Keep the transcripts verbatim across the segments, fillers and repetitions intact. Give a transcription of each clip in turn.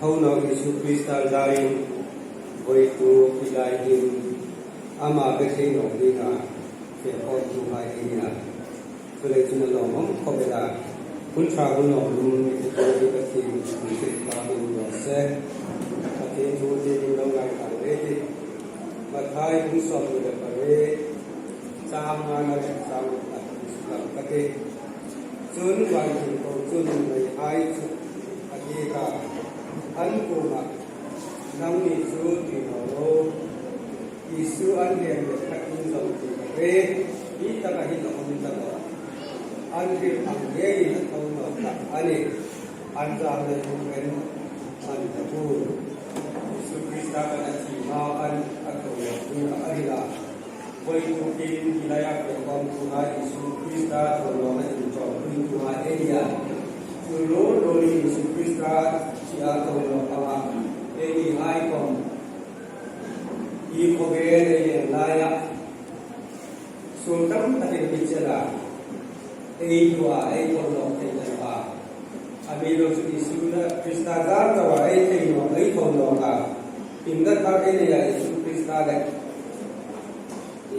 Tho nawk Isu Krista zarin voituk hi lai hin ama be thei nawk dinga fe khawmtuhai ei ni a. Chulei chun a lawmawm khawp el a. Hun ṭha hun lawmum mi te hi Pathien thu te ka hung rawh se. Pathien thu te min lo ngaithla lei ti. Mathai bung sawmhni le pariet, chang ngana le chang rukna ka ti. Chun van thil ko chun nuhmeihai chu a hriek a, an kuomah, "Nangni chu ṭi naw ro. Isu an hemde kha in zawng tiin ka hriet. Hi taka hin a um ta nawh. An hril ang ngeiin a tho nawk tah a nih. An zâr lei hmu khan an ta u. Isu Krista khan a thi hma khan a tho nawk ding kha a hril a." Voitukin hi laia fe khawmtuhai Isu Krista tho nawkna inṭawmpuituhai ei ni a. Chu ruol ruolin Isu Krista thia tho nawk anga ei nihai khawm hi khawvel ei en laia suol tam takin mi chela ei tua ei tho nawk thei ta naw a. Amiruokchu Isu Krista zâr chauha ei thei nawk, ei tho nawk a. Innghat thar ei nei a, Isu Krista le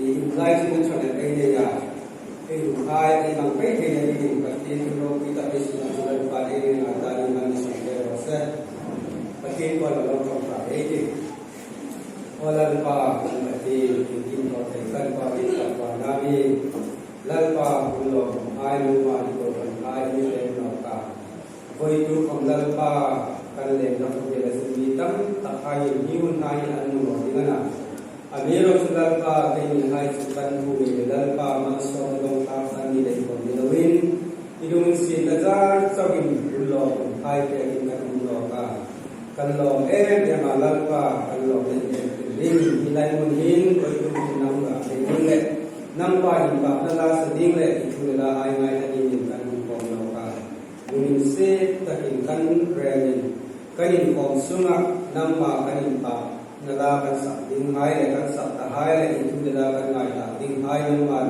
inlai chunga ṭhahnem ei nei a. Ei ruolhai ei hmang pei theina dingin Pathien thu ropui tak ei siem a, chu Lalpan ei ringna ta dingin mal mi sawm pek raw se. Pathien kuomah lo ṭawngṭai ei tih. Aw Lalpa, kan Pathien, iengkim thaw thei kan Pa, kan Pa nami. Lalpa, hun lawmumhai nangma ni ko kan hai mi lem nawk a. Voituk khawm Lalpa, kan lemna khawm hi la zin mi tam takhai hi hun hai an mu naw ding a na. Amiruokchu Lalpa, keinihai chu kan bu mi le Lalpa, malsawmna dong tak kan ni lei khawm ni loin, i lunginsietna zâr chauin hun lawmumhai pekin kan um nawk a. Kan lawm em em a Lalpa, kan lawmna in entir ding, hi lai hmun hin voituk hin nangma thei ding le nangma inpakna la sa ding le i thu le la hai ngaithla dingin kan hung khawm nawk a. Lunginsiet takin kan rengin, kan inkhawm sunga nangma kan inpakna la kan sak dinghai le kan sak tahai le i thu le la kan ngaithlak dinghai nangman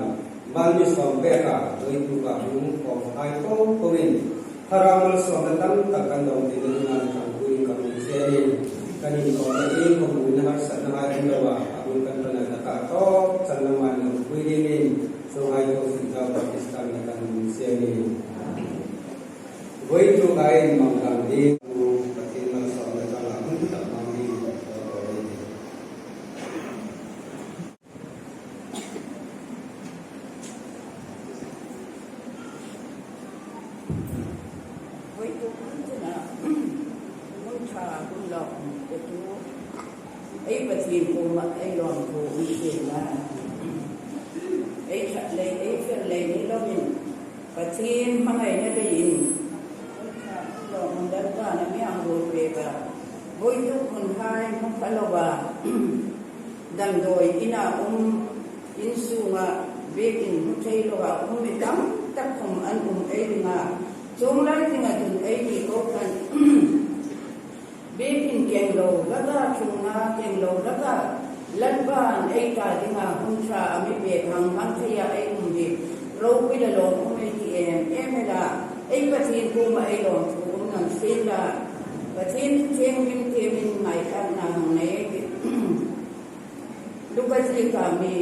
mal mi sawm pek a, voituka hung khawmhai po poin Thlarau malsawmna tam tak kan dawng theina dingin ṭhangpui dingin kan hung siem a nih. Kan inkhawmna, inkhawmna harsatnahai um lo a, a hmun kan ṭan a taka tawp chang nangman ropui dingin, chuonghai thaw sin thaw Pakistan-a kan hung siem a nih. Voituka ei hmang ding, Pathien malsawmna changa hun tak hmang dingin ka ko ei tih. Voituk hun chuna, hun ṭha hun lawmum petu ei Pathien kuoma ei lawmthu um sien la. Ei ṭhat lei, ei fel lei ni loin, Pathien hmangaina leiin, hun ṭha hun lawmum Lalpan a mi hang ruol pek a. Voituk hunhai hmu pha loa, damdawi ina um, in sunga biekin hmu thei loa um mi tam tak khawm an um ei ring a. Chuong lai dinga chun eini ko khan biekin keng lo hlaka, ṭhungna keng lo hlaka Lalpan ei ta dinga hun ṭha a mi pek hang hang theia ei um hi ropui le lawmum ei ti em em el a. Ei Pathien kuoma ei lawmthu um nang sien la. Pathien thu thienghlim thiemin ngaithlakna hang nei ei tih. Luka zieka mi,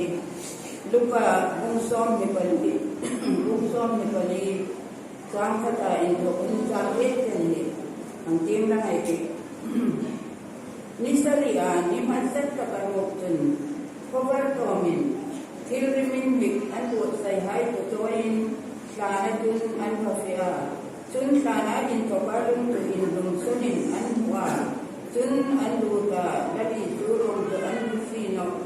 Luka bung sawmhni pali, bung sawmhni pali, chang khata inthawkin chang riet chen hi hang tiem la ei tih. Ni sari a ni hmasa taka ruok chun, khawvar tawmin, thil riminhnik an buotsaihai chu chawiin, thlana chun an va fe a. Chun thlana inthawka lungtu inhlum sunin an hmu a. Chun an lut a, Lal Isu ruok chu an hmu si nawh.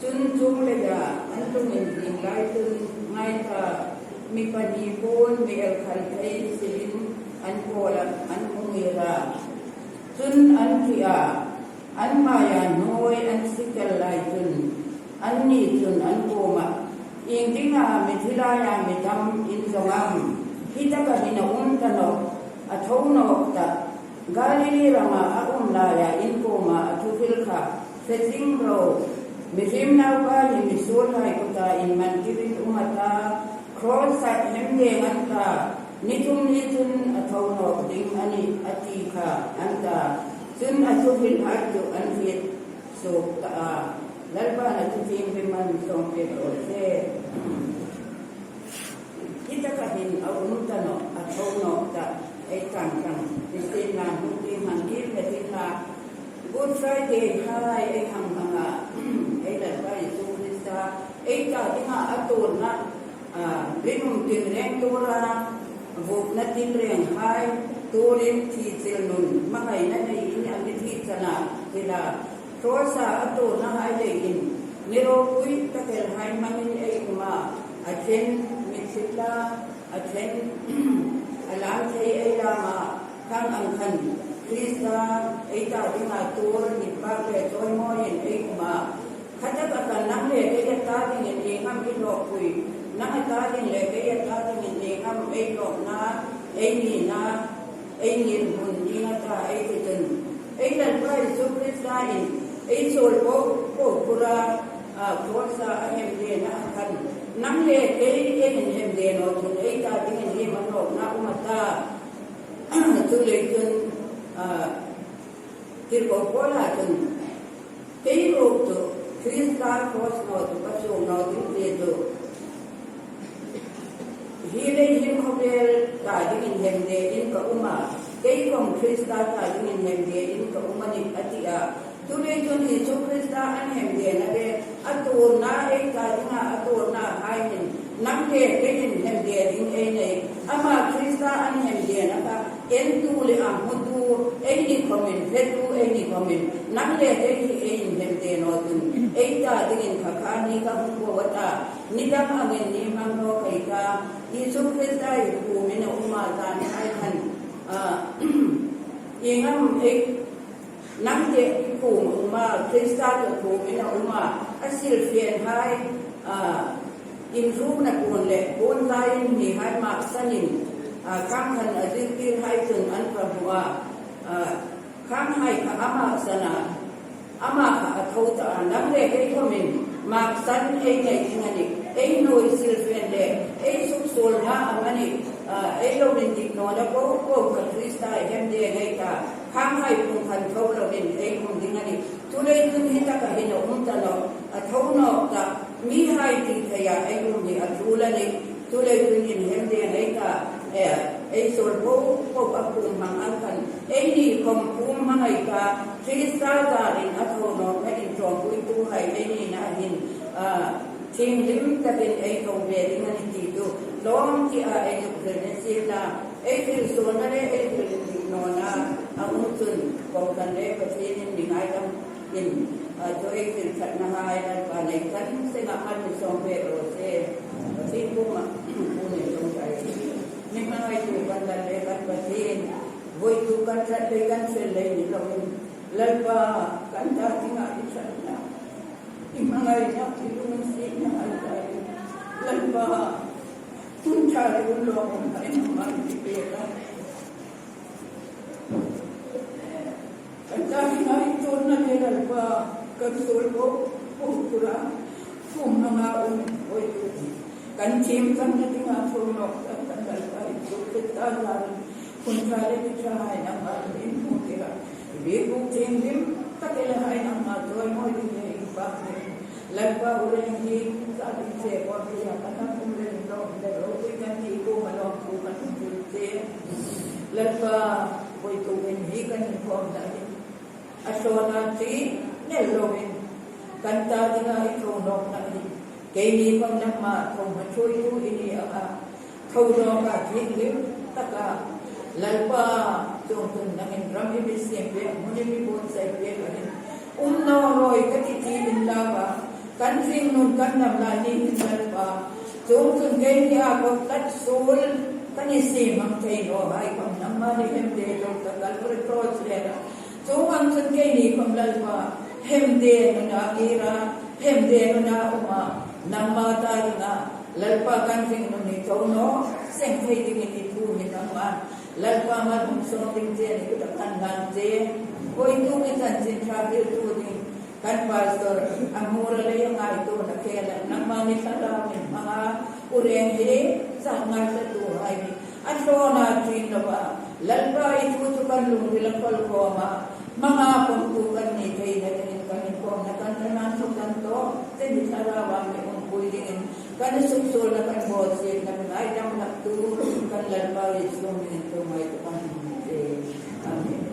Chun chuong leia an lunginzing lai chun ngai ta, mi pahni puon mi el khal thei silin an kawlah an hung ngir a. Chun an thi a, an hmaia hnuoi an si tel lai chun, anni chun an kuomah, "Iengdinga mithi laia mi tam in zawng am? Hi taka hin a um ta nawh, a tho nawk tah. Galili rama a um laia in kuoma a thu hril kha fe zing ro. Mihriem Naupa hi misuolhai kuta inman tirin um a ta, cross-a hemdeng an ta, ni thum ni chun a tho nawk ding a nih a ti kha an ta. Chun a thuhrilhai chu an hriet suok ta a. Lalpan a thu thienghlim a mi sawm pek raw se. Hi taka hin a um ta nawh, a tho nawk ta, ei ṭhang ṭhang, Kristien hnuoi tieng hang kir ka ti a. Good Friday hai ei hang hmang a, ei Lalpa Isu Krista ei ta dinga a tuorna, a, rinum tinreng tuor a, vuokna tinreng hai tuorin thi chil nun hmangaina nei in a mi thi chana hrila. Cross-a a tuorna hai leiin, mi ropui tak el hai hmangin ei um a, a ṭhen mi thil la, a ṭhen a lam thei ei lam a, khang ang khan Krista ei ta dinga tuor inpak le chawimawiin ei um a. Khataka khan nang le kei a ta dingin ieng am i ropui, nang a ta ding le kei a ta dingin ieng am ei ropui, ei nina, ei ngirhmun dinga ta ei ti chun, ei Lalpa Isu Krista in ei suol po po khura, a, cross-a a hemdena a khan, nang le kei ei hemde naw chun ei ta dingin ieng am ropui um a ta. Chuleiin chun, a, tirko Paula chun, kei ruok chu Krista cross naw chu ka suok naw ding ti chu. Hi lei hin khawvel ta dingin hemdein ka um a, kei khawm Krista ta dingin hemdein ka um a nih a ti a. Chuleiin chun Isu Krista an hemdena le a tuorna ei ta dinga a tuorna hai hin nang le kei in hemde ding ei nei. Ama Krista an hemdena kha entu le a hmutu ei ni khawmin, hretu ei ni khawmin, nang le kei hi ei inhemde naw chun ei ta dingin kha kha ni ka hung ko a ta, ni dang angin ni hmang naw ka ta. Isu Krista i kuomin a um a, zan hai khan, a, ieng am ei, nang te i kuom a um a, Krista te kuomin a um a, a silfienhai, a, inrukna puon le puon laiin mihai maksanin, a, khang khan a zirtirhai chun an ka hmu a, a, khanghai kha a maksan a, ama kha a tho ta a, nang le kei khawmin maksan ei nei ding a nih, ei hnuoi silfien le ei suksuolna amanih, a, ei lo indik nawna po po kha Krista hemde ngei ta, khanghai pung khan tho lovin ei um ding a nih. Chuleiin chun hi taka hin a um ta nawh, a tho nawk ta, mihai ti theia ei um hi a ṭul a nih. Chuleiin chun inhemde ngei ta, eh, ei suol po po a kuom hmang ang khan, eini khawm kuom hmangai ta, Krista zarin a tho nawkna inṭawmpuituhai ei nina hin, ah, thienghlim takin ei tho ve ding a nih ti chu tlawm tia ei zuk hril ni sien la. Ei hril suolna le ei hril indik nawna a um chun, kohran le Pathienin mi ngaidam in, a, chu ei hril ṭhatnahai Lalpan ei tan senga mal mi sawm pek raw se. Pathien kuoma, kuoma ei ṭawngṭai. Mi hmangaitu kan Lal le kan Pathien, voituk kan ṭhat le kan fel le ni loin, Lalpa, kan ta dinga i ṭhatna, i hmangaina, i lunginsietna hai ta, Lalpa, hun ṭha le hun lawm hai nangma i pek a. Kan ta dinga i tuorna le Lalpa, kan suol po po khura, kuom hmanga um voituk, kan thiem kan na dinga tho nawk ta kan Lalpa Isu Krista zarin, hun ṭha le ni ṭha hai nangma in hmu tir a. I biekbuk thienghlim tak el hai nangma chawimawi ding le inpak ding. Lalpa, u reng hi, sa ding che, ko ti a, kan hang um le, lo, le, lo, ti kan ti, kuoma lawmthu kan hung hril che. Lalpa, voitukin hi kan inkhawmna hi a ṭhawna ṭi nel loin, kan ta dinga i tho nawkna hi, keini khawm nangma tho hma ṭhuoitu i ni a, a, tho nawka thienghlim taka, Lalpa, chuongchun nangin ram i mi siem pek, hmun i mi buotsai pek a hin, um naw rawi ka ti ti inla, kan hringnun kan dam lai ni hin Lalpa, chuongchun keini a kawtlet suol kan i siem hmang thei nawhai khawm nangma'n i hemde lo ta Calvary Cross lera. Chuong ang chun keini khawm Lalpa, hemde nuna kira, hemde nuna uma, nangma ta dinga, Lalpa, kan hringnun hi tho naw seng thei dingin i thu hi nangma'n, Lalpa, mal hung sawng ding che ni kuta kan hlan che. Voituk i chanchin ṭha hriltu ding kan pastor, a hmur a lei a ngaituona khela nangma'n i thlarau in hmanga, u reng hi zat ngaithlatuhai hi a ṭhawna ṭin lova, Lalpa, i thu chu kan lungrila khol khawm a, hmanga pawmtu kan ni theina dingin kan inkhawmna kan ṭan an chu kan tawk, cheni thlarau a mi umpui dingin kan suksuolna kan bawlsietna ngaidam hlaktu kan Lalpa Isu hmingin thu ngai tu kan ni che. Amen.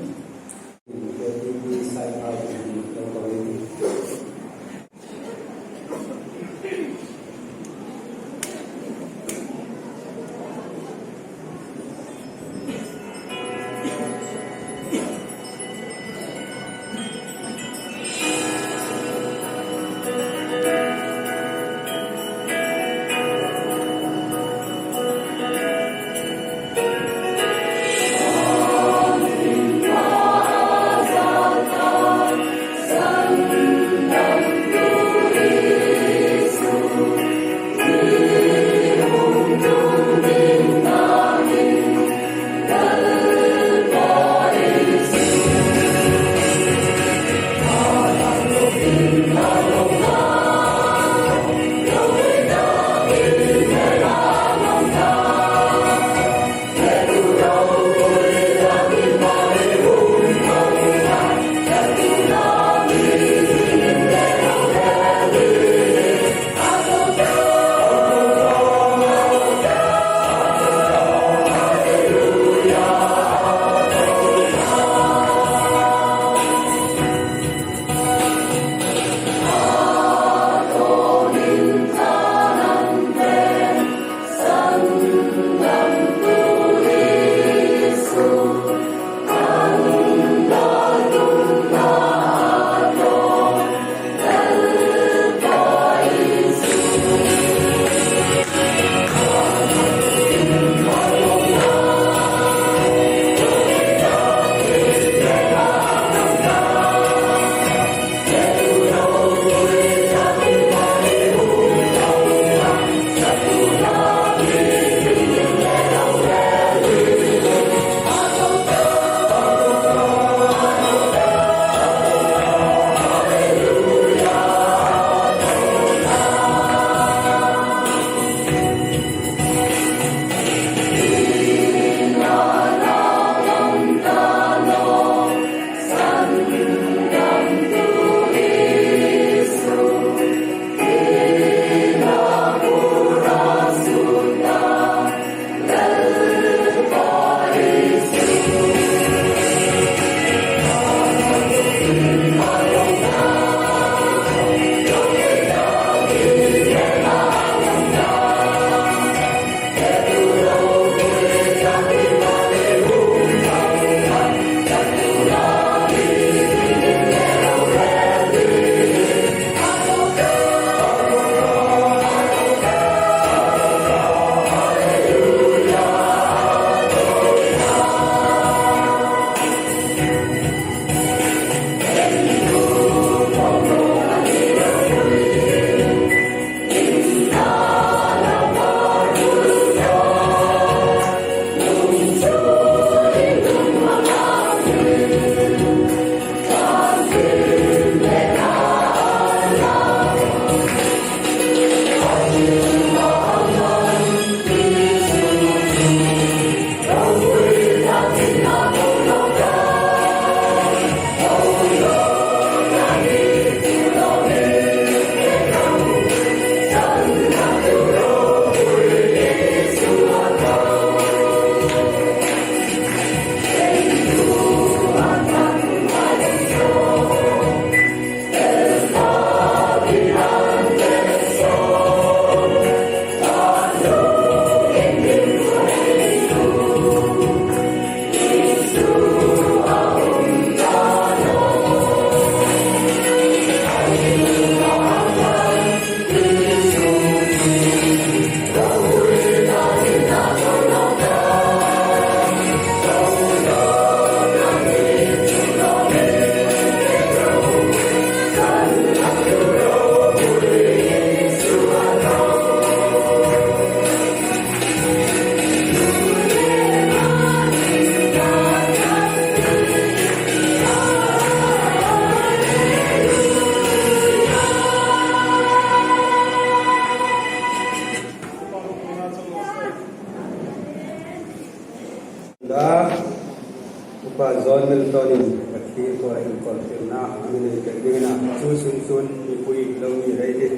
Hi ko inkawl tirna a mi nei pek dingin a, chu sun sun mipui lo ni rei ti.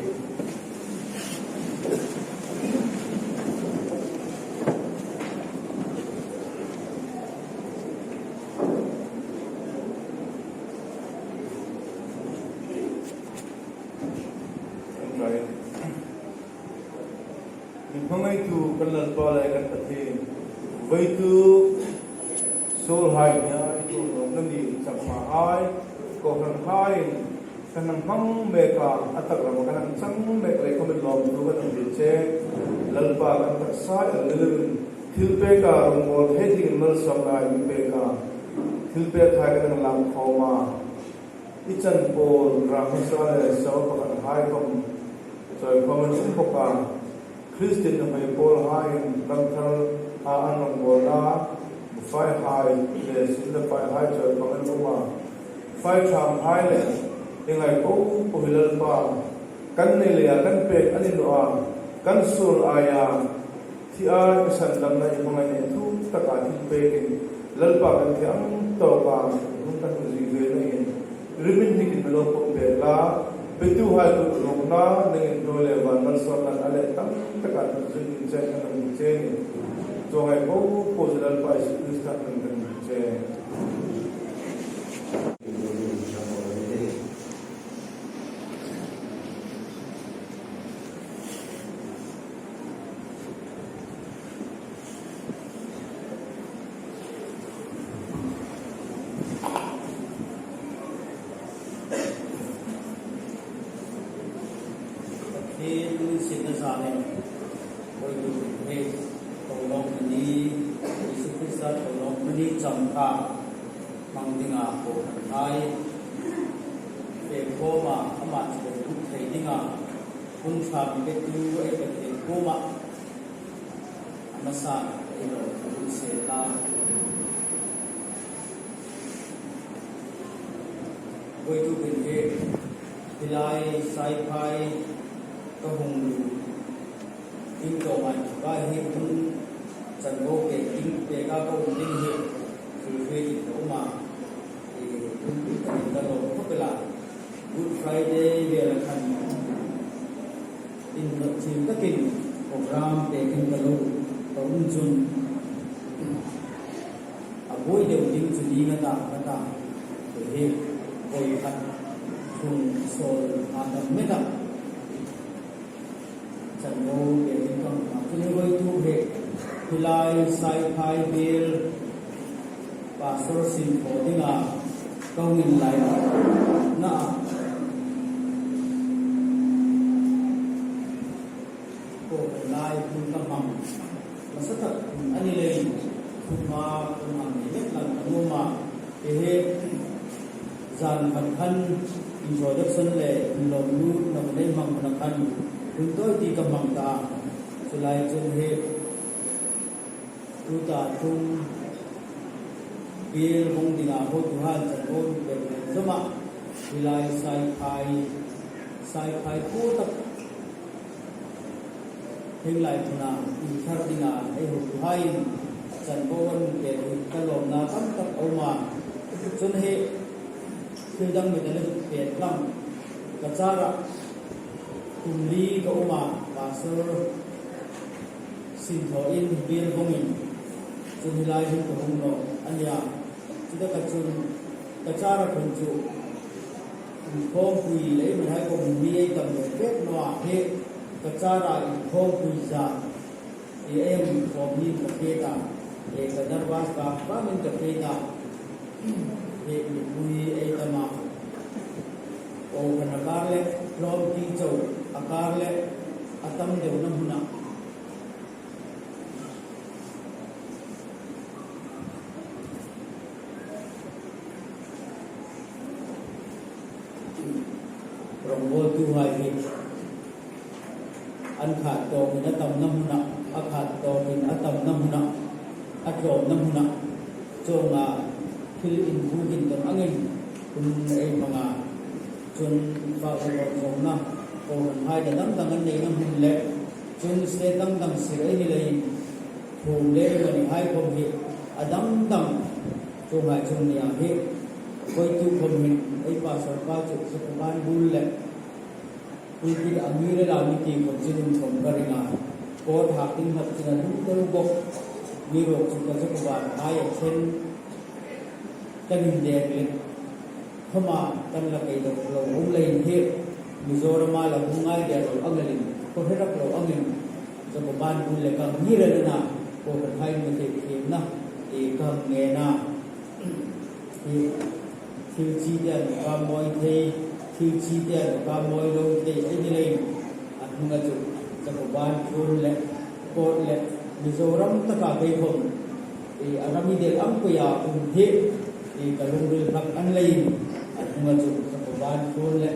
Hmangaitu kan Lalpa le kan Pathien, voitu suolhai nia i tuor nawkna ni chang hma hai, kohranhai kan hang hmang mek a, a tak rama kan hang chang mek lei khawmin lawmthu kan hang hril che. Lalpa kan taksa el lelin thilpek a rawngbawl thei dingin malsawmna i pek a, thilpek hai kan hang lak khawm a, i chan pawl, ram hmasa le so pakhat hai khawm chawi khawm an um bawk a. Kristien nuhmei pawl haiin ram thar a an rawngbawl a, faihai le sin le faihai chawi khawm an um a. Fai ṭhang hai le i ngai po po hi Lalpa, kan nei leia kan pek a ni naw a, kan suol aia thi a, i sandamna i hmangai nei thuk taka thil pekin Lalpa kan thiang tawk a, hun kan hmu zing ve nain, rimin nikin mi lo pawm pek la, petuhai kut rawkna nangin hnuoi le van malsawmna a leh tam taka zui ding chen kan hmu che ni. Chuonghai po po chu Lalpa Isu Krista hmingin kan hmu che. Pathien sienkhawm zânin, voituk hin thawlawkna ni, Isu Krista thawlawkna ni chang kha hmang dinga kohranhai fe khawma, ama chun hmu thei dinga hun ṭha mi petu ei Pathien kuoma a hmasain ei lawmthu hung sie ta. Voituk hin hi, hi lai Saiphai ka hung lut ding ka um a, hi hun chanvo pek ding, peka ka um ding hi, thil hriet ka um a, hun ka lawm khawp el a. Good Friday vela khan inthawk thil takin program pekin ka lo, ka um chun, a buoi deu ding chu ni na ta, ka ta, hi voi khat thung sawl a tam met a. Chanvo pekin ka um a, chun hi voituk hi, hi lai Saiphai biel Pastor sin thaw dinga ka hung inlainawkna a, kohran lai hun ka hmang hmasa tak a ni leiin, thuhma ka hmang ni met lang ka nuom a, hi hi zan khat khan introduction le inlawmlutna hun ei hmang hun a khan hun tawi ti ka hmang ta a, chu lai chun hi tuta ṭum biel hung dinga hotuhai chanvo pek lem zoma, hi lai Saiphai, Saiphai khuo tak hieng lai hmuna inthar dinga ei hotuhaiin chanvo an pek hi ka lawmna tam tak a um a. Chun hi thil dang mit a le pek lam ka chara kum li ka um a, Pastor sin thawin biel hungin, chun hi lai hin ka hung nawk a nia. Chutaka chun ka chara khun chu inkhawmpui le mi hai khawm mi ei tam ve pek naw a, hi ka chara inkhawmpui zan hi ei inkhawm hi ka fe ta, e ka nervous ka, ka min ka fe ta. Hi mipui ei tam a, kohran a kar le tlawmte chau a kar le a tam deuna hmuna rawngbawltuhai hi an khat tawkin a tamna hmuna, a khat tawkin a tamna hmuna, a tlawmna hmuna, chuonga thil inbukin tawn angin hun ei hmang a. Chun fak le rawngbawlna kohranhai dang dang an neina hmun le, chun state dang dang sir ei ni leiin, thum le mani hai khawm hi a dang dang, chuonghai chun nia hi Voi tu khom hin ei pastor pa chu Zakuoban bul le pulpit a mi le la mi ti khom chu inthawm ka ring a. Court hak ding hak china dum deu bawk. Amiruokchu ka Zakuoban hai a chen kan indek le khoma kan la kei dawk lo um leiin hi Mizorama la hung ngai der lo ang elin, ko hre rak lo angin Zakuoban bul le kan hni rel a na, kohranhai mi thei thiemna ei kan ngen a. Hi thil chi te an ka mawi thei, thil chi te an ka mawi lo thei ei ni leiin a hnunga chu Zakuoban thlun le court le Mizoram taka kei khom ei a ram hi del ang puia um hi ei ka lungril hlak a ni leiin a hnunga chu Zakuoban thlun le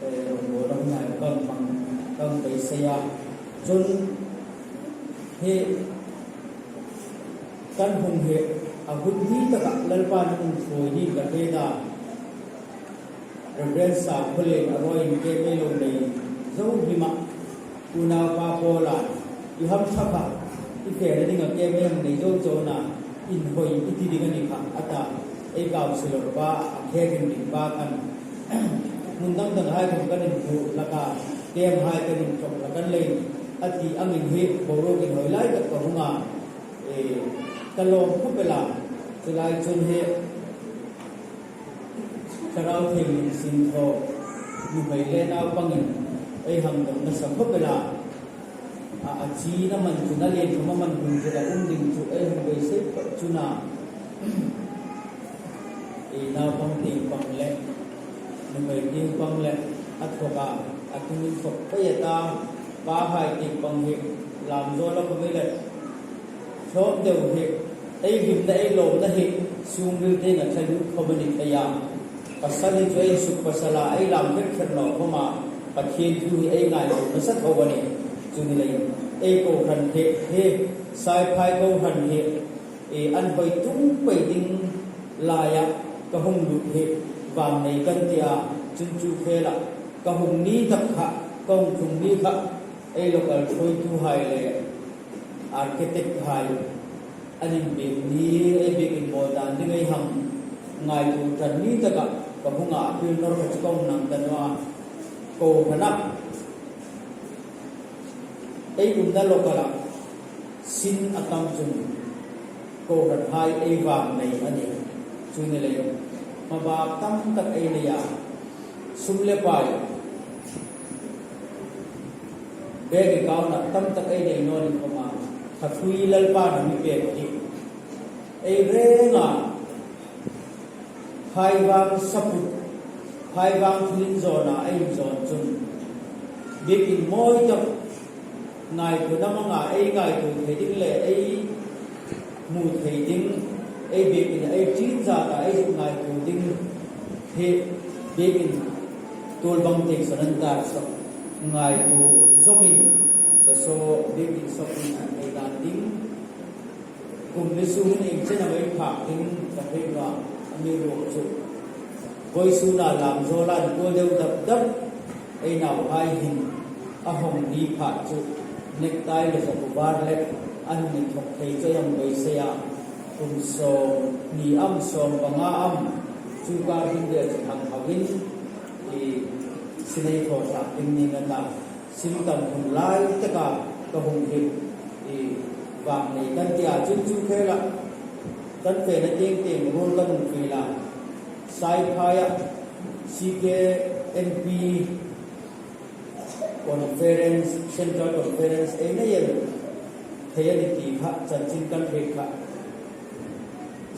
ei ram lo ram ngai kan hmang kan beisei a. Chun hi kan hung hi a hun ni taka Lalpan a hung thawi ni ka hre ta. Reverend Sakhuolien a rawi in ke mai lo nei zo hlima. Unaupa Paula, i hamṭha kha, i fena dinga ke mai hang nei zo zo na, inhawi i ti ding a ni kha, a ta. Ei councillor pa, a khe ring ding pa khan. Hmun dang dang hai khom kan inhmu hlak a, ke hai kan inthawk hlak a ni leiin, a ti angin hi boruok inhawi lai tak ka hung a. E, ka lawm khawp el a, chu lai chun hi Thlarau Thienghlim sinthaw nuhmei le naupangin ei hang dam nasa khawp el a. A, a china man chu a lien khawm a, man hun chu a um ding chu ei hang beisei phawt chu a na. Ei naupang tieng pang le nuhmei tieng pang le a thawk a, a tumin thawk pei a ta. Pahai tieng pang hi lam zawl a khawm ei la thlawm deu hi, ei hlimna ei lawmna hi sungril tienga thla lut khawm a ni thei a. Pasal hi chu ei suk pasal a, ei lam kher kher naw khawm a, Pathien thu hi ei ngaituo nasa tho a nih. Chu ni leiin ei kohran hi, hi Saiphai kohran hi, e, an hawi tum pei ding laia ka hung lut hi vang nei kan ti a, chun chu khela ka hung ni tak kha, ka hung tlung ni kha, ei local thuoituhai le architect hai an inbiek ni, ei biekin mawl dan ding ei hang ngaituo ṭan ni taka ka hung a, a pil nawr kha chu ka hung nang ta naw a. Kohran a ei umna local a sin a tam chun kohranhai ei vang nei a nih. Chu ni leiin hmabak tam tak ei nei a, sum le pai, bank account a tam tak ei nei naw ni khawm a, kha thui Lalpan a mi pek hi ei reng a. Hai vang saput, hai vang thil inzawna ei inzawn chun biekin mawi tak ngaituo na manga ei ngaituo thei ding le ei hmu thei ding, ei biekin ei ṭin zata ei zuk ngaituo ding hi biekin tuol bang tieng saw nan dar saw ngaituo zawmin saw saw biekin saw pui an ei dan ding. Kum ni sungin ieng chen am ei phak ding ka hriet naw a, amiruokchu vawisuna lam zawla inkuo deu dap dap ei nauhai hin a hawng ni pha chu necktie le zakuo var le an mi thawk thei chu ei hang beisei a, kum sawm hni am sawm panga am chu kar hin vel chu hang hauin ei sin ei thaw hlak ding ning a ta. Sin tam hun lai taka ka hung hi, ei, vang nei kan ti a, chun chu khela kan fena tieng tieng ruol kan hung fiel a. Saiphaia C K N P conference, central conference ei nei el thei a ni ti kha chanchin kan hriet kha.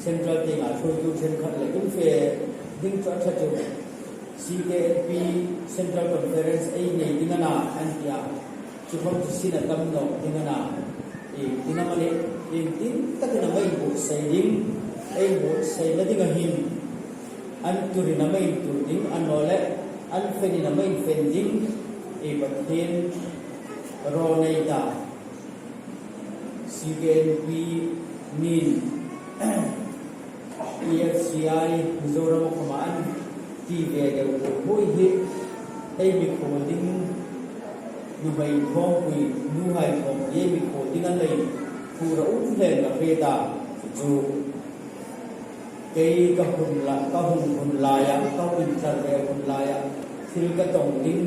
Central tienga thuoitu ṭhenkhat le kan fe ding chu a ṭha chu C K N P Central Conference ei nei ding a na an ti a. Chu khom chu sin a tam nawk ding a na. Iengtin am a nih, iengtin takin am ei buotsai ding, ei buotsaina dinga hin an turin am ei tur ding, annawleh an fenin am ei fen ding, ei Pathien raw nei ta. C K N P min E F C I Mizoram khoma an ti ve deu buoi hi ei mikhuol ding, nuhmei inkhawmpui, nuhai inkhawmpui ei mikhuol ding a ni leiin phur a um hle ka hriet a. Chu Kei ka hun la, ka hung hun laia, ka hung inthlar ve hun laia, thil ka tawng ding,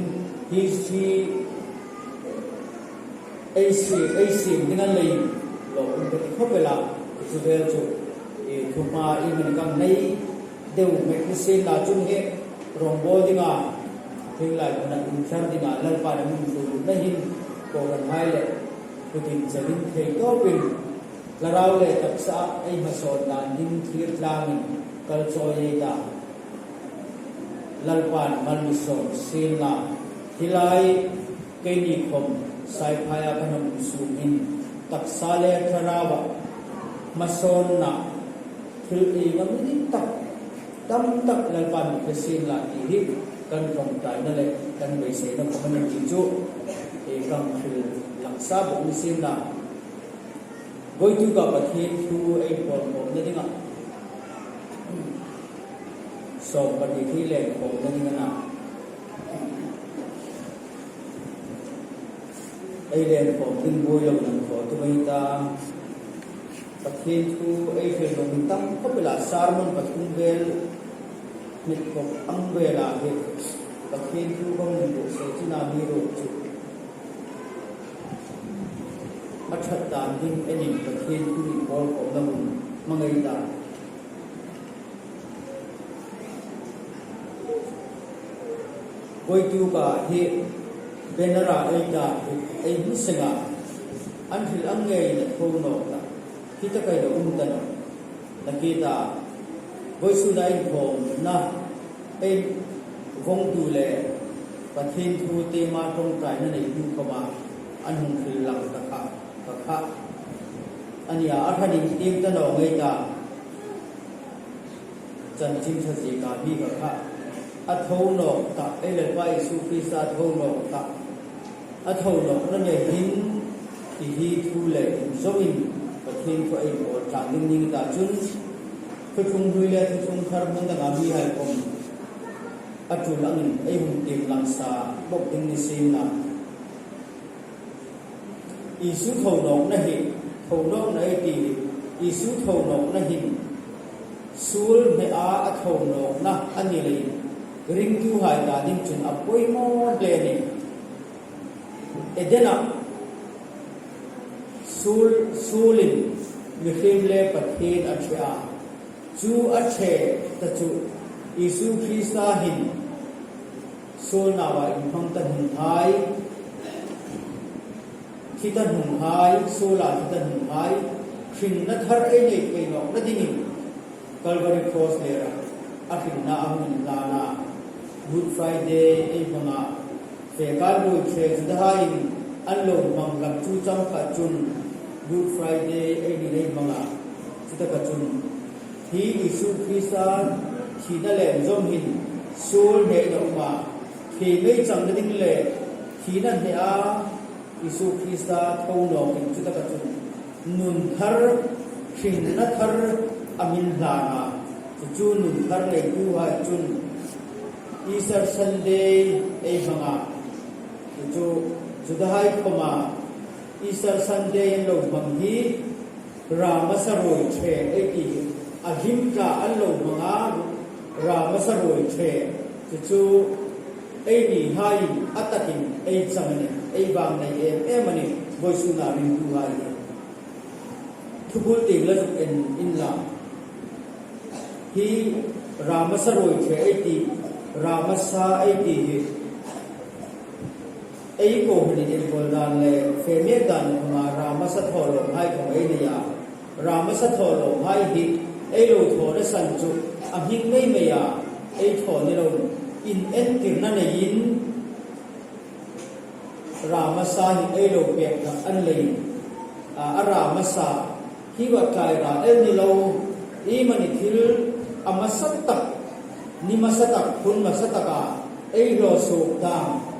history ei siem, ei siem ding a nei lo um ka ti khawp el a, chu vel chu, e, thuhma ei hmang kan nei deu mek ni sien la chun hi, rawngbawl dinga, thil lai hmuna inthlar dinga, Lalpan a mi hung lut na hin, kohranhai le, kutin chelin thei tawpin, Thlarau le taksa ei hmasawn dan ding thlir tlangin kal chawi ei ta. Lalpan mal mi sawm sien la. Hi lai keini khom Saiphaia kan hung sungin taksa le thlarau a hmasawnna thil ei ngam ni tak, tam tak Lalpan mi hre sien la ti hi kan ṭawngṭaina le kan beiseina khom a ni ti chu ei kan hril lang sa bawk ni sien la. Vawituk a Pathien thu ei pawl khawmna dinga. Sawm pahni hi len khawmna ding a na. Ei len khawm ding buoi lo nan thaw tu mai ta. Pathien thu ei hril nung tam khawp el a sermon pathum vel, mit khawp ang vel a hi. Pathien thu kan hung buotsai china mi ruok chu. A ṭhat dan ding enin Pathien thu ei pawl khawmna hun hmang ei ta. Vawituk a hi banner a ei ta, ei hmu seng a, an hril ang ngeiin a tho nawk ta. Hi taka ei lo um ta nawh. Nakie ta, vawisuna inkhawmna, ei vawngtu le Pathien thu tima ṭawngṭaina neitu khoma an hung hril lang ta kha, kha kha. A nia, a hranin tieng ta naw ngei ta. Chanchin Ṭha zieka mi kha kha. A tho nawk ta, ei Lalpa Isu Krista a tho nawk ta. A tho nawkna nei hin, hi hi thu le inzawmin Pathien thu ei pawl tlang ding ning ta chun, Thuthlung Hlui le Thuthlung Thar hmun danga mihai khom a tul angin ei hung tieng lang sa bawk ding ni sien la. Isu tho nawkna hi, tho nawkna ei ti hi, Isu tho nawkna hin, suol hne a, a tho nawkna a ni leiin, ringtuhai ta ding chun a poimaw hle a nih. Edena suol, suolin mihriem le Pathien a ṭhe a. Chu a ṭhe ta chu Isu Krista hin suol nawa inhmang ta hnunghai, thi ta hnunghai, suola thi ta hnunghai, hringna thar ei nei thei nawkna dingin Calvary Cross lera a hringna a hung inhlan a. Good Friday ei hmang a. Fe kal ruoi ṭhe Judahaiin an lo hmang hlak chu chang kha chun Good Friday ei ni ei hmang a. Chutaka chun hi Isu Krista thina le inzawm hin suol hnein a um a. Thei mei changna ding le thina hne a Isu Krista tho nawkin chutaka chun nun thar, hringna thar a mi inhlan a. Chu chu nun thar neituhai chun Easter Sunday ei hmang a. Chu chu Judahai khoma Easter Sunday an lo hmang hi Ramasa ruoi ṭhe ei ti hi a hlim tla an lo hmang a, Ramasa ruoi ṭhe. Chu chu ei nihaiin a takin ei chang a nih, ei vangnei em em a nih, vawisuna ringtuhai. Thubul tieng la zuk en inla. Hi Ramasa ruoi ṭhe ei ti, Ramasa ei ti hi. Ei kohranin enkawl dan le fe mek dan khoma Ramasa thawlawmhai khom ei nei a. Ramasa thawlawmhai hi ei lo thawna san chu a hming mei mei a, ei thaw ni lo, inentirna neiin Ramasa hi ei lo pek hlak a ni leiin, a, a Ramasa hi va tlai ra el ni lo, iemani thil a hmasa tak, ni hmasa tak, hun hmasa taka ei hlaw suok dam.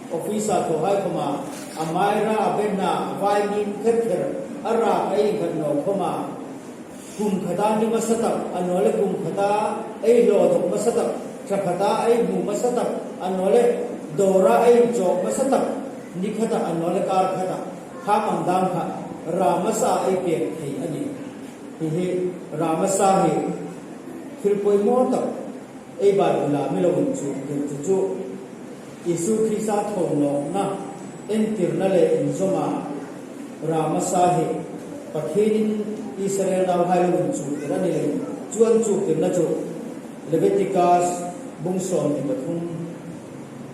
Office-a thawhai khoma a maira, a bena, a vai mim kher kher a rak ei khat naw khoma, kum khata ni hmasa tak, a naw le kum khata ei hlaw dawk hmasa tak, ṭha khata ei hmu hmasa tak, a naw le dawra ei chawk hmasa tak, ni khata a naw le kar khata, kha hmang dam kha Ramasa ei pek thei a nih. Hi hi Ramasa hi Thil poimaw tak ei Bible-a mi lo inchuktir chu chu Isu Krista thonawkna entirna le inzawma Rama sa hi Pathienin Israel nauhai lo inchuktir a ni leiin, chu inchuktirna chu Leviticus bung sawmhni pathum,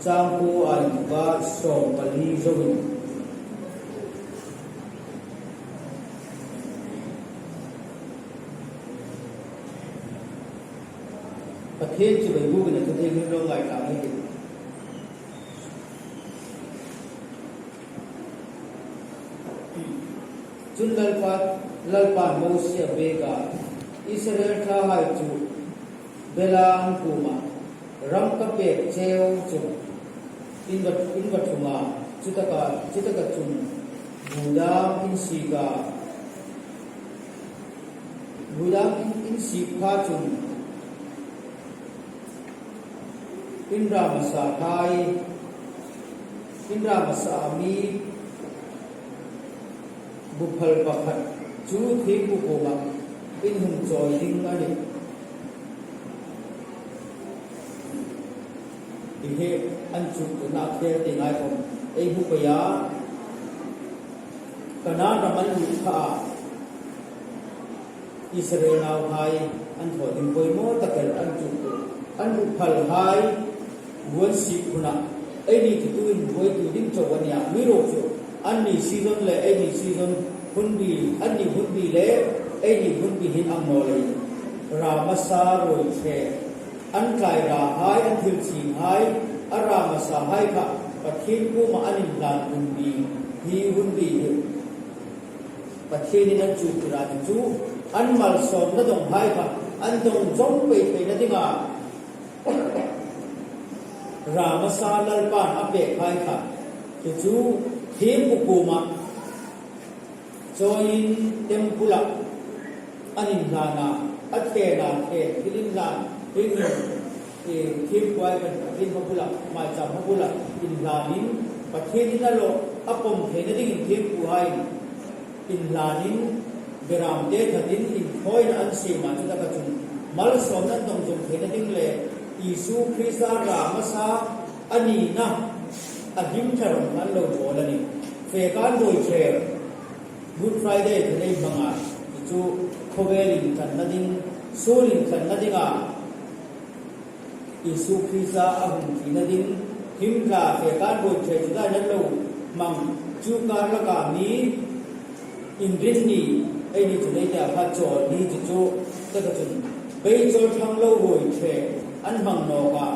chang kuo a inthoka sawmpali zoin. Pathien chibai bukin a thu thienghlim lo ngaithlak ei tih. Chun Lalpa, Lalpa Mosie a biek a, Israel thlahai chu bela an kuoma, ram ka pek cheu chu in va, in va thung a, chutaka, chutaka chun bu dam in sik a, bu dam in, in sik pha chun in ra masahai, in ra masa mi buphal pakhat chu thiempu kuoma in hung chawi ding a nih. Hi hi inchuktirna khel ti ngai khom ei hmu pei a, Kanan ram an lut kha a, Israel nauhai an thaw ding poimaw tak el an chuktir, an buphalhai bu an sik huna, eini chu tuin buoitu ding chau a nih a, amiruokchu anni season le eini season hunbi, anni hunbi le eini hunbi hin ang naw leiin, ra masa ruoi ṭhe, an tlai rahai, an thil chinghai, a ra masahai kha Pathien kuoma an inhlan hunbi, hi hunbi hi Pathienin an chuktir a, chu an malsawmna dawnghai kha an dawng zawng pei theina dinga ra masa Lalpan a pekhai kha, chu chu thiempu kuoma chawiin temple-a an inhlan a, a thena then thil inhlan, thil inhlan, eh, thiempuhai kan, Pathien hma bula, maicham hma bula inhlanin, Pathienin a lo, a pawm theina dingin thiempuhai inhlanin, beramte thatin inthawina an siem a, chutaka chun malsawmna an dawng zawng theina ding le Isu Krista ra masa a nina a hlim thlarong an lo bawl a nih. Fekan ruoi ṭhe, Good Friday thil ei hmang a, chu chu khawvel intlanna ding, suol intlanna dinga Isu Krista a hung thina ding, hlim tla fekan ruoi ṭhe chu dai nan lo hmang, chu kar laka mi Inrinni, eini chun ei tia kha Chawlni chu chu, taka chun beichawl thang lo ruoi ṭhe an hmang nawk a,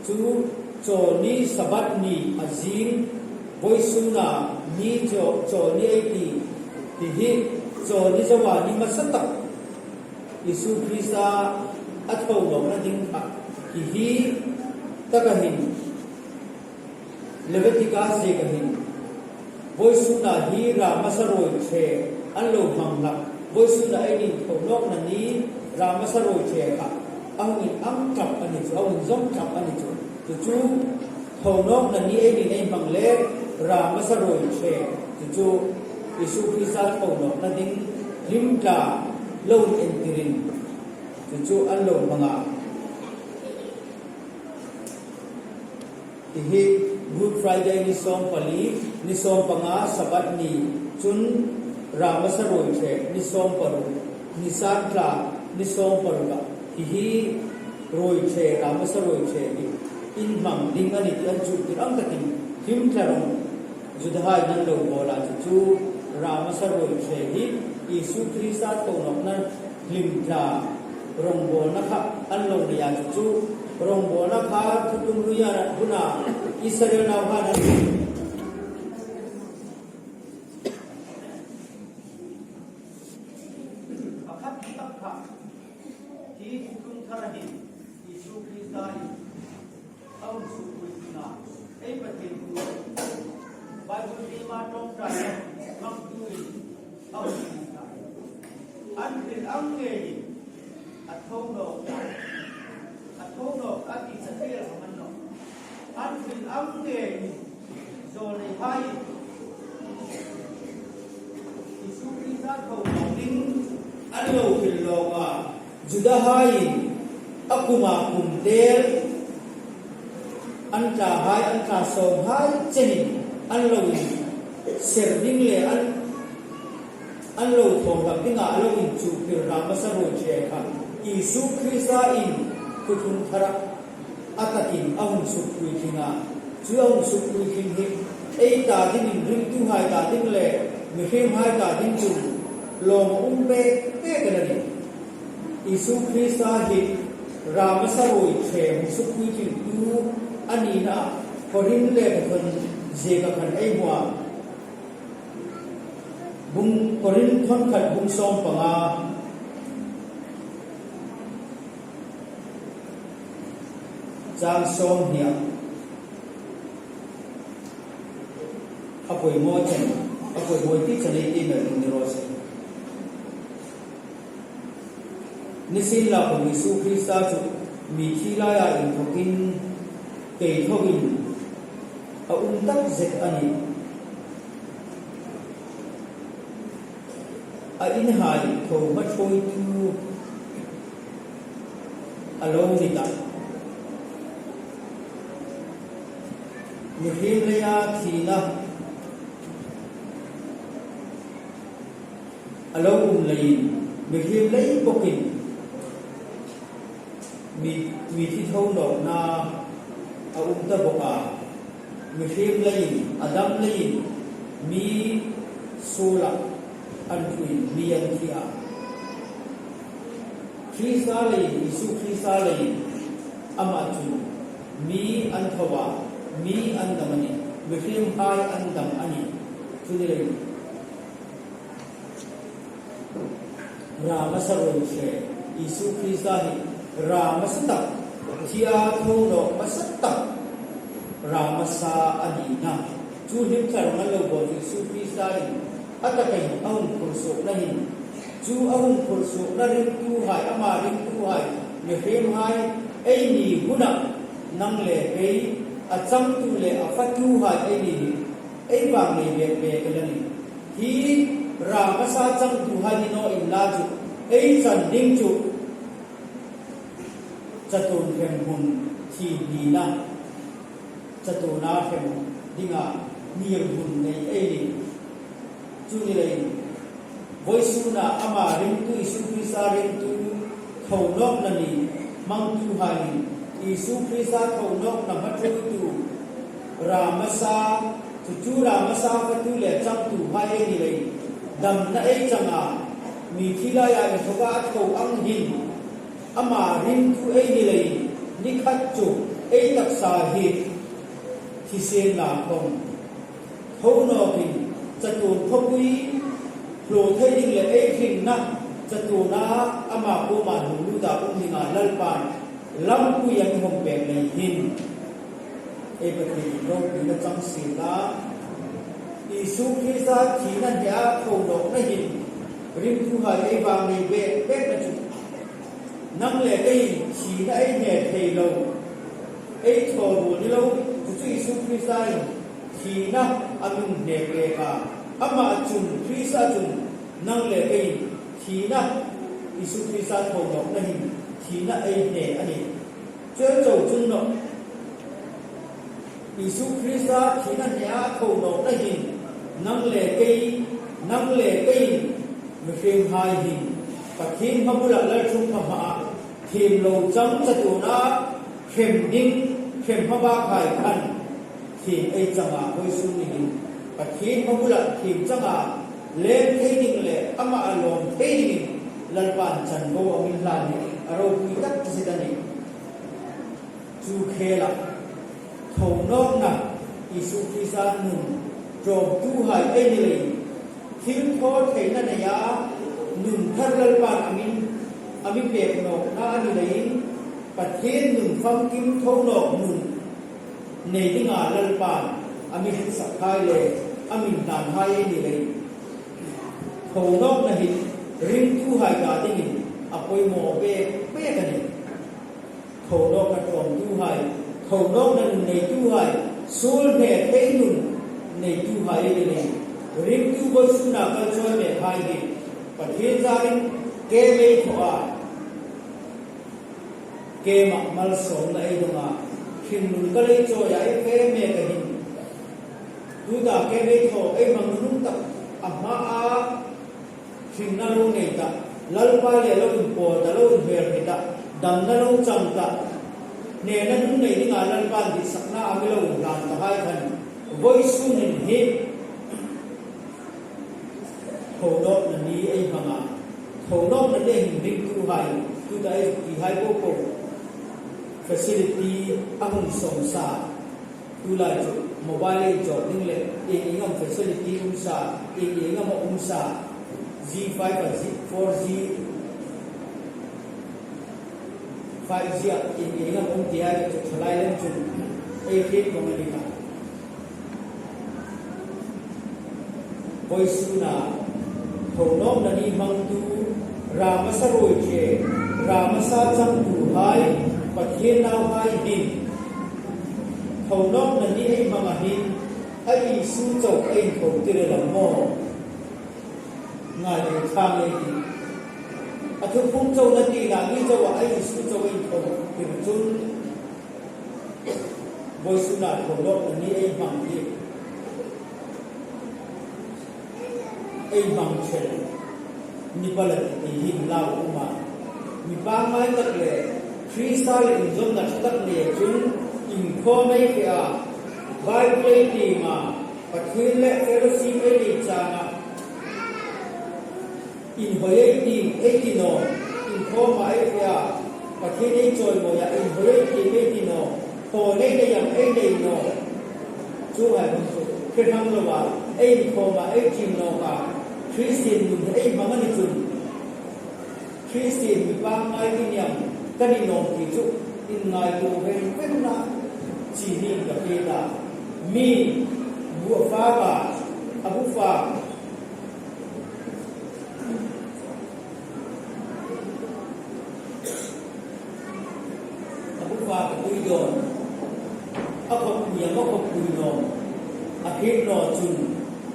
chu Chawlni Sabbath ni a zing, vawisuna ni Chaw-, Chawlni ei ti, hi hi Chawlni zoa ni hmasa tak Isu Krista a tho nawkna ding kha, hi hi taka hin Leviticus zieka hin, vawisuna hi ra masa ruoi ṭhe an lo hmang hlak, vawisuna eini tho nawkna ni ra masa ruoi ṭhe kha a hung inang tlat a ni chu, a hung zawng tlat a ni chu. Chu chu tho nawkna ni eini ei hmang le ra masa ruoi ṭhe, chu chu Isu Krista tho nawkna ding hlim tla lo intirin, chu chu an lo hmang a. Hi hi Good Friday ni sawmpali, ni sawmpanga Sabbath ni, chun ra masa ruoi ṭhe ni sawmparuk, Nisan thla ni sawmparuk a, hi hi ruoi ṭhe, ra masa ruoi ṭhe hi in hmang ding a nih ti an chuktir ang takin hlim thlarong Judahai an lo bawl a, chu chu ra masa ruoi ṭhe hi Isu Krista tho nawkna hlim tla rongbawlna kha an lo nei a, chu chu rongbawlna kha Thutlung Lui a huna Israel nauhai an, pakhat tak kha hi Thutlung Thar hin Isu Krista hi a hung sukpui ding a, ei Pathien thu Bible tiema ṭawngṭaina hmangtuin a hung ti ta. An hril ang ngeiin a tho nawk ta, a tho nawk a ti sa thei el hmang nawh. An hril ang ngeiin zawlneihai Isu Krista tho nawk ding an lo hril lawk a, Judahai Kuma kum tel an tlahai, an tla sawmhai chenin an lo inser ding le an, an lo thaw hlak dinga a lo inchuktir Ramasa ruoi ṭhe kha Isu Krista in Thuthung Thara a takin a hung sukpui tling a. Chu a hung sukpui tling hi ei ta dingin, ringtuhai ta ding le mihriemhai ta ding chun lawm a um pek pek a nih. Isu Krista hi Ramasa ruoi ṭhe hung sukpui tlingtu a nina Korinth lekhathawn zieka khan ei hmu a. Bung, Korinth thawn khat bung sawm panga, chang sawm hnia. A poimaw chen, a poimaw ti chen ei ti mai ding ni raw se. Nisienlakhawm Isu Krista chu mithi laia inthawkin keithoin a um tak zet a nih. A inhai tho hma ṭhuoitu a lo ni ta. Mihriem leia thina a lo um leiin, mihriem lei bawkin mi, mithi tho nawkna a um ta bawk a. Mihriem leiin, Adam leiin mi suolah an ṭhuin mi an thi a. Krista leiin, Isu Krista leiin ama chun mi an tho a, mi an dam a nih, mihriemhai an dam a nih. Chu ni leiin Ramasa ruoi ṭhe, Isu Krista hi ramasa tak, thia tho nawk hmasa tak ramasa a nina. Chu hlim thar ngal lo bawk chu Isu Krista in a takin a hung phur suokna hin, chu a hung phur suokna ringtuhai, ama ringtuhai, mihriemhai ei ni huna nang le kei, a changtu le a fatuhai ei ni hi ei vang nei bek bek a nih. Hi ramasa changtuhai ni naw inla chu ei chan ding chu chatuon hremhmun thi nina, chatuona hrem dinga ngirhmun nei ei nih. Chu ni leiin vawisuna ama ringtu, Isu Krista ringtu tho nawkna ni hmangtuhai, Isu Krista tho nawkna hma ṭhuoitu ramasa, chu chu ramasa fatu le changtuhai ei ni leiin damna ei chang a, mithi laia inthawka a tho ang hin ama ringtu ei ni leiin ni khat chu ei taksa hi thisen la khawm tho nawkin chatuon khawpui hlaw thei ding le ei hringna chatuona ama kuoma hung lut a um dinga Lalpan lampui a mi hawng pek lei hin ei Pathienin ropuina chang sien la. Isu Krista thina hne a tho nawkna hin ringtuhai ei vang nei bek bek na chu nang le kei thina ei hne thei lo, ei thaw ruol ni lo, chu chu Isu Krista in thina a mi hne pek a. Ama chun, Krista chun nang le kei thina, Isu Krista tho nawkna hin thina ei hne a nih. Chu chau chun nawh, Isu Krista thina hne a tho nawkna hin nang le kei, nang le kei mihriemhai hin Pathien hma bula lalṭhungpha hmaa thiem lo chang chatuona hrem ding, hrem hma bakhai khan thiem ei chang a, vawisun ni hin Pathien hma bula thiem changa leng thei ding le ama a lawm thei dingin Lalpan chanvo a mi hlan hi a ropui tak zet a nih. Chu khela tho nawkna Isu Krista nun ṭawmtuhai ei ni leiin, thil thaw theina neia nun thar Lalpan a mi, a mi pek nawkna a ni leiin, Pathien nun famkim tho nawk nun nei dinga Lalpan a mi hrietsakhai le a mi hlanhai ei ni leiin, tho nawkna hi ringtuhai ta dingin a poimaw bek bek a nih. Tho nawkna ṭawmtuhai, tho nawkna nun neituhai, suol hne thei nun neituhai ei ni leiin, ringtu vawisuna kal chawi mekhai hi Pathien zarin ke mei thaw a, Keima malsawmna ei dong a, hringnun ka lei chawi a, ei fe mek a hin. Tuta keima ei thaw, ei hmang nunung tak a hma a, hringna lo nei ta, Lalpa le lo inpawl ta, lo inhmel ta, damna lo chang ta, hnena nun nei dinga Lalpan ditsakna a mi lo hlan ta hai khan, vawisun hin hi thonawkna ni ei hmang a, thonawkna ni hin ringtuhai, tuta ei ti hai po po, facility a hung sawm sa, tulai chu mobile ei chawk ding le, ieng ieng am facility um sa, ieng ieng am um sa, G five a, G four G, five G a, ieng ieng am um ti hai chu thalai lem chun ei hriet vong a ni kha. Vawisuna thonawkna ni hmangtu, ra masa ruoi che, ra masa changtuhai, Pathien nauhai hin, thonawkna ni ei hmang a hin, a Isu chau ei tho tir el am maw? Ngai deu chang ei ti. A thuphung chau na ti na ni chau a Isu chau ei tho tir chun, vawisuna thonawkna ni ei hmang hi, ei hmang chen ni pala ti hin lau um a. Mi pangngai tak le Krista le inzawmna ṭha tak nei chun inkhawm ei fe a, Bible ei tiem a, Pathien le fellowship ei nei chang a, inhawi ei tiem ei ti naw, inkhawma ei fe a, Pathien ei chawimawi a, inhawi ei tiem ei ti naw, thaw nei nei ang ei nei naw. Chuonghai hmang chu hre hrang lo a, ei inkhawma ei tiem nawk a, Kristien nun ei hmang a ni chun, Kristien mi pangngai ni ang ka ni naw ti chu inngaituo veng veng la, chi ning ka hriet a. Mi bu a fak a, a bu fak, a bu fak a pui dawn, a khawpui am a khawpui naw, a hriet naw chun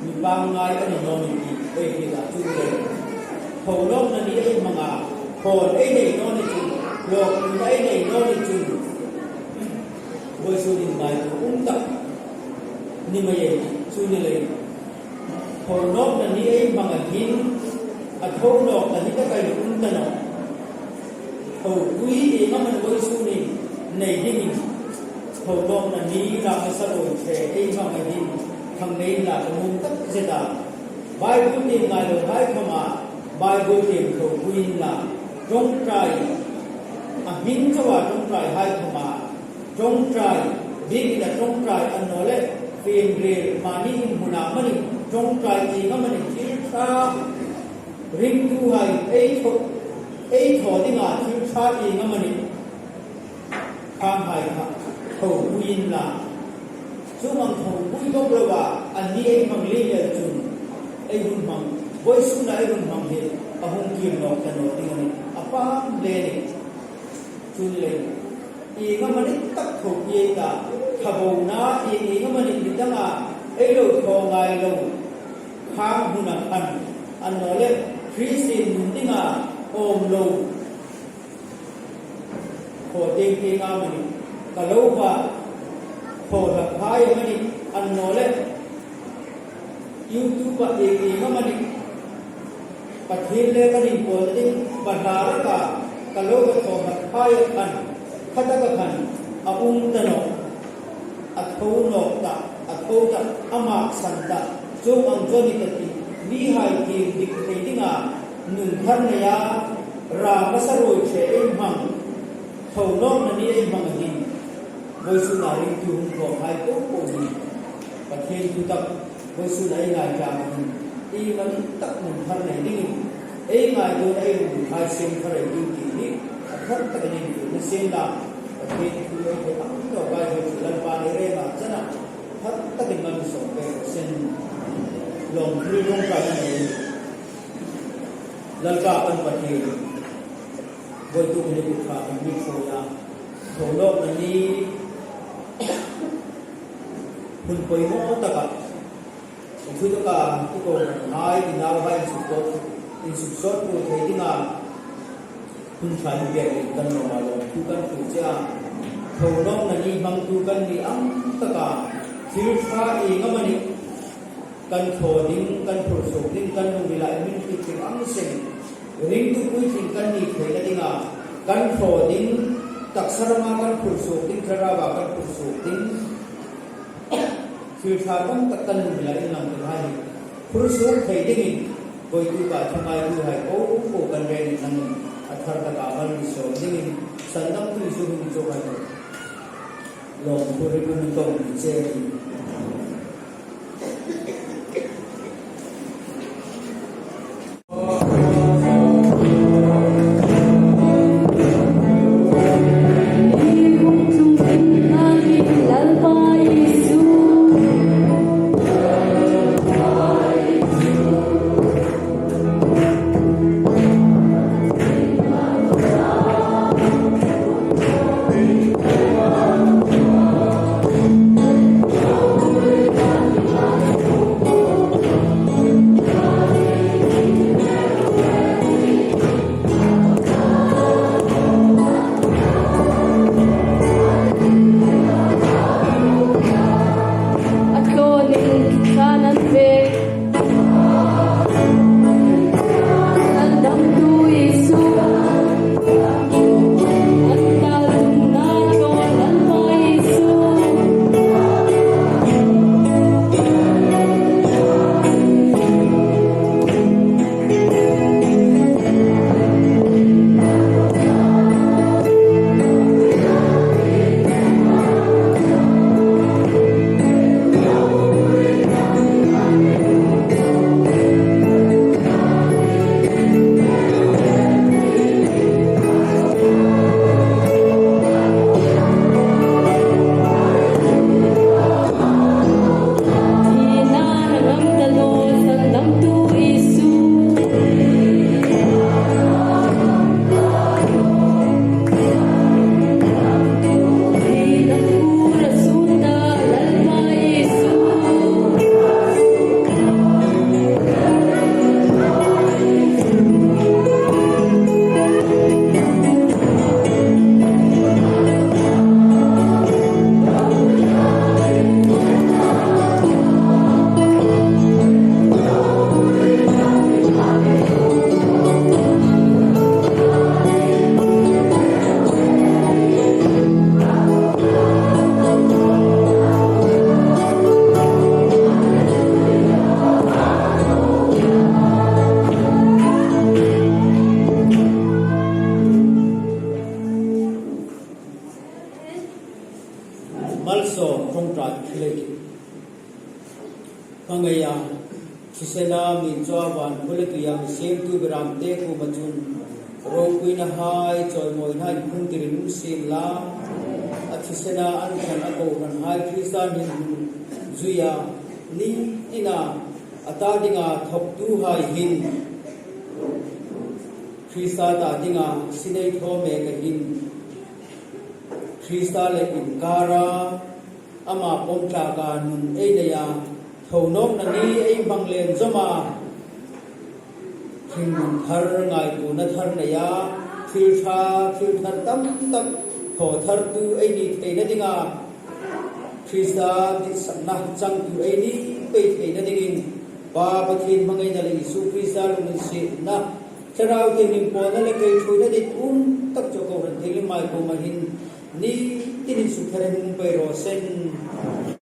mi pangngai a ni naw ni ti ei hriet a, chuleiin thonawkna ni ei hmang a, thaw ei nei naw ni chun, lawmpuina ei nei naw ni chun, vawisun inngaituo um tak ni mei ei, chu ni leiin thonawkna ni ei hmang a hin, a thonawkna ni taka ei um ta nawh. Thopui ieng am a ni vawisun hin nei dingin, thonawkna ni ra masa ruoi che ei hmang a hin, khang nei inla ka nuom tak zet a. Bible tiem ngai lo hai khawma, Bible tiem thopui inla, ṭawngṭai, a hming chauha ṭawngṭai hai khawma, ṭawngṭai, biekin a ṭawngṭai annawleh, fiemril mani inhmuna manin, ṭawngṭai ieng am a ni, thil ṭha ringtuhai ei thaw, ei thaw dinga thil ṭha ieng am a ni, khanghai kha thopui inla. Chuong ang thopui bawk loa, a ni ei hmang lem el chun, ei hun hmang, vawisuna ei hun hmang hi, a hung kir nawk ta naw ding a nih, a pang le nih. Chu ni leiin, ieng am a ni tak thopui ei ta, ṭhabona, ieng ieng am a ni mi danga ei lo thaw ngai lo, khang huna khan, annawleh, Kristien nun dinga awm lo, thaw tieng tieng amanih, ka lo va thaw hlak hai amanih, annawleh YouTube-a ieng ieng amanih, Pathien le kan inpawlna ding, va hla raka ka lo va thaw hlak hai khan, khataka khan a um ta nawh. A tho nawk ta, a tho ta, a maksan ta, chuong ang chu a ni ta ti, mihai tiem dik thei dinga nun thar neia, ra masa ruoi che ei hmang, tho nawkna ni ei hmang a hin, vawisuna ringtu hung khawmhai po po hi, Pathien thu tak, vawisuna ei ngaithlak a hin, iemani tak nun thar nei dingin, ei ngaituona ei hung hai siem thar ei ding ti hi, a thar takin intuon a siem la. Pathien thu ei hei ang lo vai hei chu Lalpan ei rem a chana, thar takin malsawm pek raw se. Lawmthu ṭawngṭaina nei. Lalpa kan Pathien, vawituk ni kut kha kan mi thaw a, tho nawkna ni hun poimaw taka, i thu taka i kohranhai, i nauhai insuksawt, insuksawt pur thei dinga, Hun ṭha ni biak in kan lawm a, lawmthu kan hril che a. Thonawkna ni hmangtu kan ni ang tak a, thil ṭha ieng amanih kan thaw ding, kan phur suok ding, kan lungrila inhriettir ang seng, ringtu puitling kan ni theina dinga kan thaw ding, taksa rama kan phur suok ding, thlarauva kan phur suok ding, thil ṭha tam tak kan lungrila inlang tirhai hi phur suok thei dingin, voituk a thu ngaituhai po po kan rengin nangin a thar taka mal mi sawm dingin, Sandamtu Isu hmingin chawk hai lawmthu hrilin kan mi che a nih. Malsawm ṭawngṭai thilei. Hmangaia, thisena mi chawva, van le tuia mi siemtu Beramte kuoma chun ropuinahai, chawimawinahai hung tirin um sien la. A thisena an ṭan a kohranhai Krista hming hung zuia, ni tina a ta dinga thawktuhai hin Krista ta dinga sinei thaw mek a hin, Krista le inkara, ama pawm tlaka nun ei neia, thonawkna ni ei hmang lem zawma, hringnun thar, ngaituona thar neia, thil ṭha, thil thar tam tak thaw thartu ei ni theina dinga, Krista ditsakna changtu ei ni pei theina dingin, Pa Pathien hmangaina le Isu Krista lunginsietna, Thlarau Thienghlim pawlna le kei ṭhuoina dit um tak chu kohran thienghlimhai kuoma hin ni tinin suk tharin hung pei raw seh.